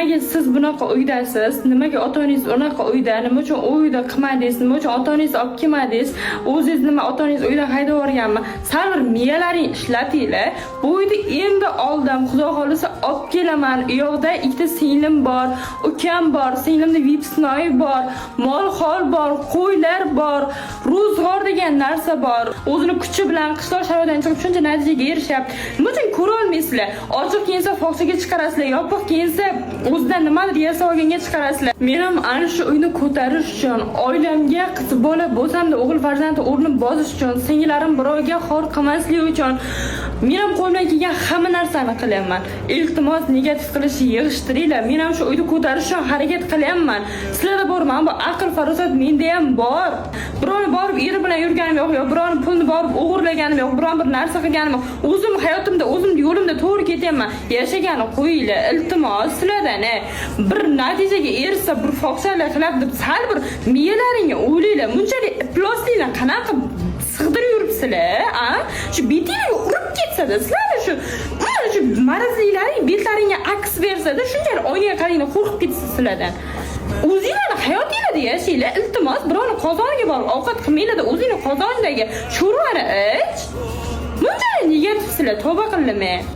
Nimaga siz bunaqa uydasiz? Nimaga ota onangiz unaqa uyda? Nima uchun u uyda qilmadingiz? Nima uchun ota onangizni olib kelmadingiz? O'zingiz nima, ota onangiz uydan haydab yuborganmi? Sal bir miyalaring ishlatinglar. Bu uyni endi oldim, xudo xohlasa, olib kelaman. U yoqda ikkita singlim bor, ukam bor, singlimni выпускной bor, mol hol bor, qo'ylar bor, ro'zg'or degan narsa bor. O'zini kuchi bilan qishloq sharoitidan chiqib, shuncha natijaga erishyapti. Nima uchun ko'ra olmaysizlar? Ochiq kiyinsa, fohishaga chiqarasizlar, yopiq kiyinsa, o'zidan nimadir yasab olganga chiqarasizlar. Men ham ana shu uyni ko'tarish uchun, oilamga qiz bola bo'lsamda, o'g'il farzand o'rnini bosish uchun, singillarim birovga xor qilmaslik uchun men ham qo'limdan kelgan hamma narsani qilyapman. Iltimos, negativ qilishni yig'ishtiringlar. Men ham shu uyni ko'tarish uchun harakat qilyapman. Sizlarda bor, mana bu aql farosat menda ham bor. Birovni borib eri bilan yurganim yo'q, yo birovni pulni borib o'g'irlaganim yo'q, biron bir narsa qilganim yo'q. O'zim hayotimda, o'zimni yo'limda to'g'ri ketyapman. Yashagani qo'yinglar, iltimos sizlardan. Bir natijaga erishsa, bir fohishalar qilib deb sal bir miyalaringga o'ylanglar. Bunchalik ifloslikni qanaqa sig'dirib yuribsizlar, a? Shu betinglarga urib ketsada, sizlarni shu mana shu marazliklaring betlaringga aks bersada, shunchalik oynaga qaranglar, qo'rqib ketasiz sizlardan. O'zinglarni hayotinglarda yashanglar, iltimos, birovni qozoniga borib ovqat qilmanglar, o'zingni qozonidagi sho'rvani ich. Bunchalik negativsizlar, tavba qildim.